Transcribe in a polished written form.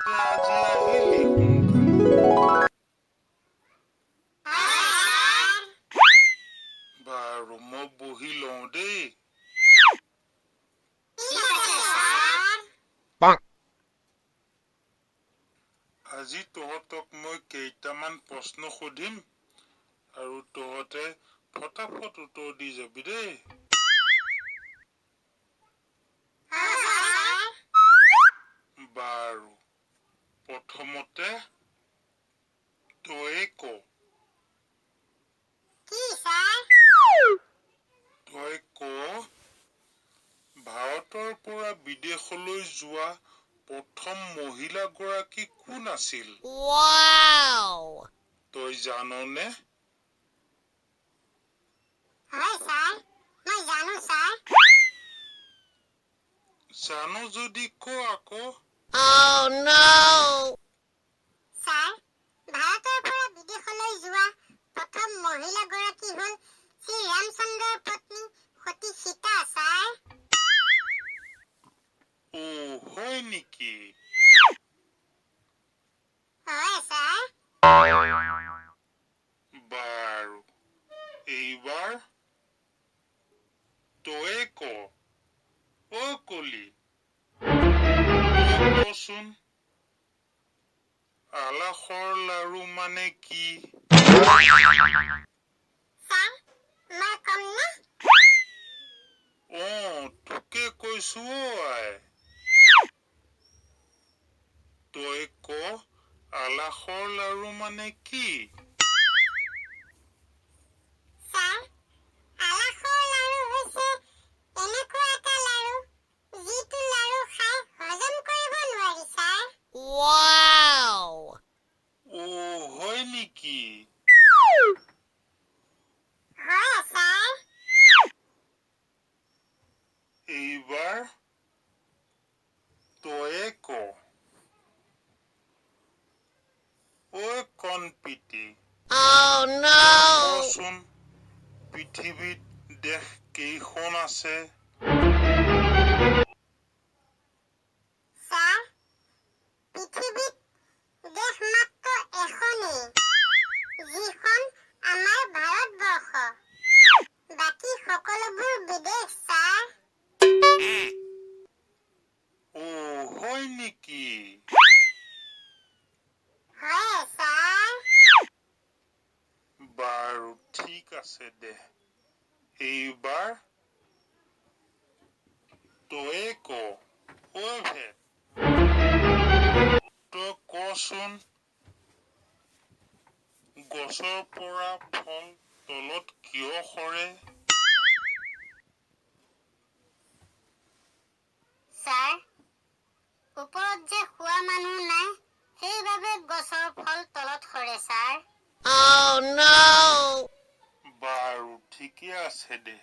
আজি আহিলি সোনকালে। বাৰু, মই বহি লওঁ দেই। ঠিক আছে ছাৰ। আজি তহঁতক মই কেইটামান প্ৰশ্ন সুধিম আৰু তহঁতে ফটাফট উত্তৰ দি যাবি দেই। হ'ব ছাৰ। বাৰু, প্ৰথমতে তয়ে ক। কি ছাৰ? তই ক, ভাৰতৰ পৰা বিদেশলৈ যোৱা প্ৰথম মহিলাগৰাকী কোন আছিল? Wow! তই জাননে? হয় ছাৰ, মই জানো ছাৰ। জান যদি ক আকৌ। Oh no! Sir, ভাৰতৰ পৰা বিদেশলৈ যোৱা প্ৰথম মহিলাগৰাকী হ'ল শ্ৰী ৰামচন্দ্ৰৰ পত্নী সতী সীতা ছাৰ। অ', হয় নেকি? হয় ছাৰ। বাৰু, এইবাৰ তয়ে ক। অ' কলি, তই কচোন, আলাসৰ লাৰু মানে কি? ছাৰ, মই কমনে? অ, তোকে কৈছো অ' আই। তই ক, আলাসৰ লাৰু মানে কি? ছাৰ, আলাসৰ লাৰু হৈছে এনেকুৱা এটা লাৰু, যিটো লাৰু খাই হজম কৰিব নোৱাৰি ছাৰ। Wow! অ', হয় নেকি? হয় ছাৰ। এইবাৰ তয়ে ক। ঐ কণপিতি, Oh no! কচোন, পৃথিৱীত দেশ কেইখন আছে? ছাৰ, পৃথিৱীত দেশ মাত্ৰ এখনেই, যিখন আমাৰ ভাৰতবৰ্ষ। বাকী সকলোবোৰ বিদেশ ছাৰ। অ', হয় নেকি? হয় ছাৰ। বাৰু, ঠিক আছে দে। এইবাৰ তয়ে ক। ঐ ভেট, তই কচোন, গছৰ পৰা ফল তলত কিয় সৰে? ছাৰ, ওপৰত যে খোৱা মানুহ নাই, সেইবাবে গছৰ ফল তলত সৰে ছাৰ। Oh no! বাৰু, ঠিকে আছে দে।